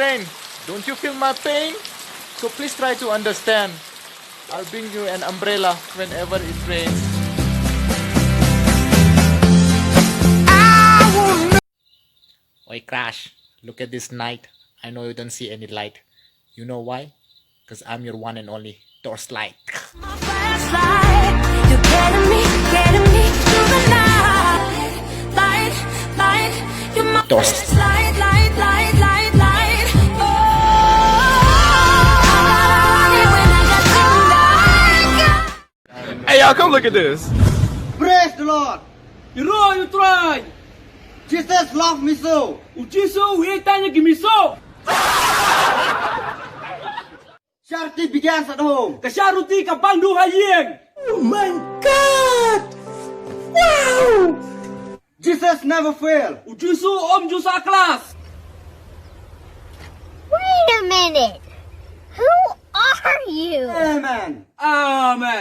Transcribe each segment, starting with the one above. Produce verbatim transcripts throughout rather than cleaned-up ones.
Pain. Don't you feel my pain? So please try to understand. I'll bring you an umbrella whenever it rains. Oi, Crash, look at this night. I know you don't see any light. You know why? Because I'm your one and only torchlight. My flashlight, you're getting me, getting me through the night. Light, light, you're my torch. Flashlight, light, light, light, light. Oh, I got all I need when I got you. Hey, y'all, come look at this. Praise the Lord. Ïaroh ïa U Trai. Jesus love me so. U Jisu u ïeit ïa ngi so. Charity begins at home. Ka charity ka pang duh ha ïing. Oh my God! Wow! Jesus never fail. U Jisu um ju sah klas. Wait a minute. Who are you? Amen. Amen.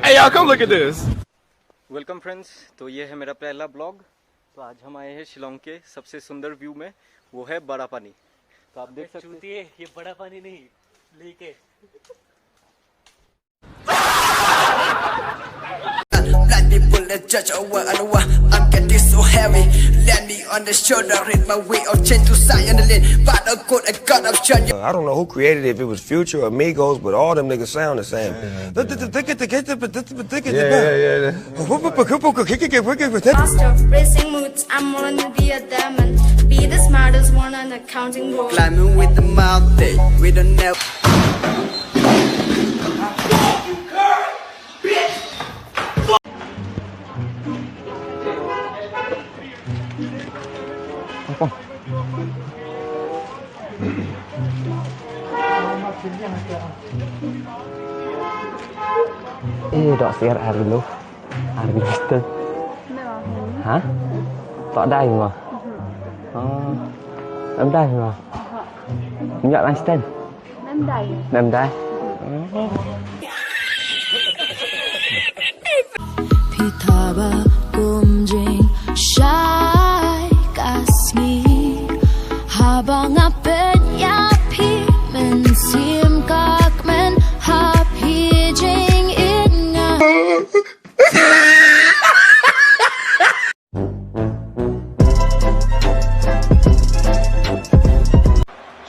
Hey, y'all, come look at this. Welcome friends, तो ये है मेरा पहला ब्लॉग। तो आज हम आए हैं शिलोंग के सबसे सुंदर व्यू में, वो है बड़ा पानी। तो आप देख सकते हैं, ये बड़ा पानी नहीं, लेक है। Black people that judge over and over. I'm getting so heavy. Let me on the shoulder, read my way of change to sign on the lane. But I got a God of change. I don't know who created it, if it was Future or Migos, but all them niggas sound the same. Yeah, yeah, yeah. Master, racing moods, I'm wanna be a diamond. Be the smartest one on the counting board. Climbing with the mountain, we don't know. Eh, dok siar ari lu. Ari lu situ. Ha? Tok dai ma. Oh. Em dai ma. Minyak langston. Mem dai. Mem dai. Phi thaba kum jingshai ka sngi, haba nga peit ïa phi mynsiem ka kmen ha phi jingit nga.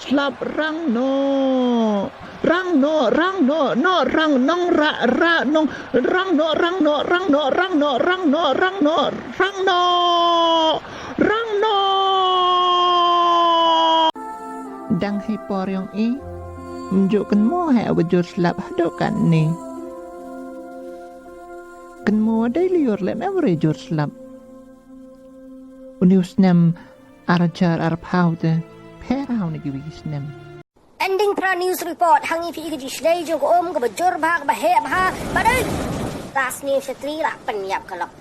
Slap rang noh. Rang noh, rang noh, noh, rang nong, ra, ra nong. Rang noh, rang noh, rang noh, rang noh, rang noh, rang noh, rang noh, rang noh. Dang hei por ïong i. Ym ju kynmaw hei ba jur slap haduh katne. Kynmaw dei lyiur lem every jur slap. Une u snem ar hajar arphew te pher ha une kiwei ki snem. Ending pra news report, hangne phi i ka jingshlei jong ka um kaba jur bha kaba heh bha. Ba dei last name shatri lah pynïap ka lok.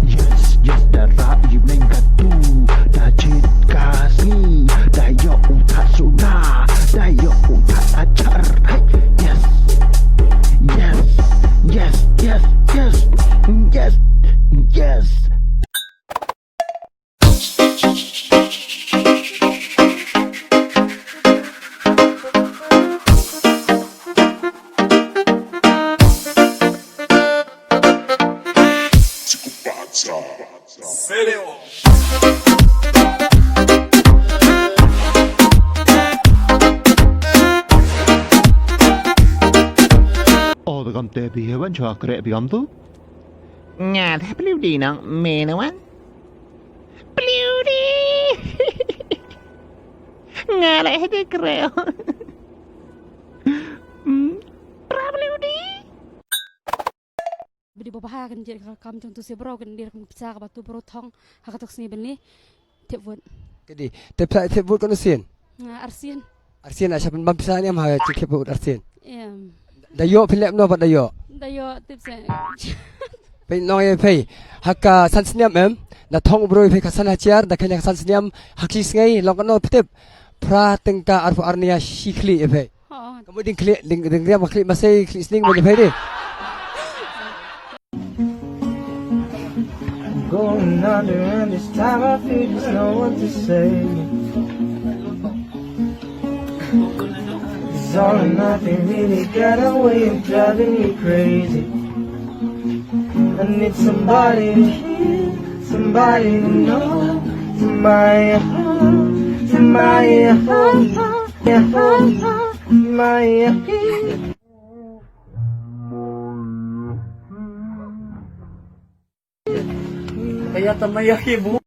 Yes, yes, da rah ïa meng ka tu, da jied ka sngi, da ïoh u thah suna, da ïoh u thah ajar. Hey, yes. Yes, yes, yes, yes. Yes, yes. Oh, da kam te phi heh ban shu khreh phi kam tu? Nga te phi u dei nong me na wan. Phi u dei. Nga la heh te khreh. Hmm. Pra phi u dei. Bidi ba bha kan jied ka kam jong tu se bro kan dir kan pisa ka ba tu bro thong ha ka tok sni bini. Tip vote. Kadi, tip sa tip vote kan sien. Arsien. Arsien, a sha pynbam pisa niam ha jingkhlieh pyut arsien? Em. Da ïoh phi leh kumno pat da ïoh? Da ïoh tip se. Peit nong ïa phi. Ha ka san snem em. Da thong u bro ïa phi ka san hajar, da kane ka san snem ha ka shi sngi long katno phi tip? Phra tyngka arphew ar nia shi khlieh ïa phi. Ka mut ding khlieh, ding, ding riam ka khlieh masai, khlieh sning ba ïa phi dei. Going under, and this time I feel there's no one to save me. 'Cause all or nothing really got a way of driving me crazy. I need somebody to hear, somebody to know, somebody to hold, somebody to hold, somebody to hold, somebody to hear. Kaya tamaya ki bu.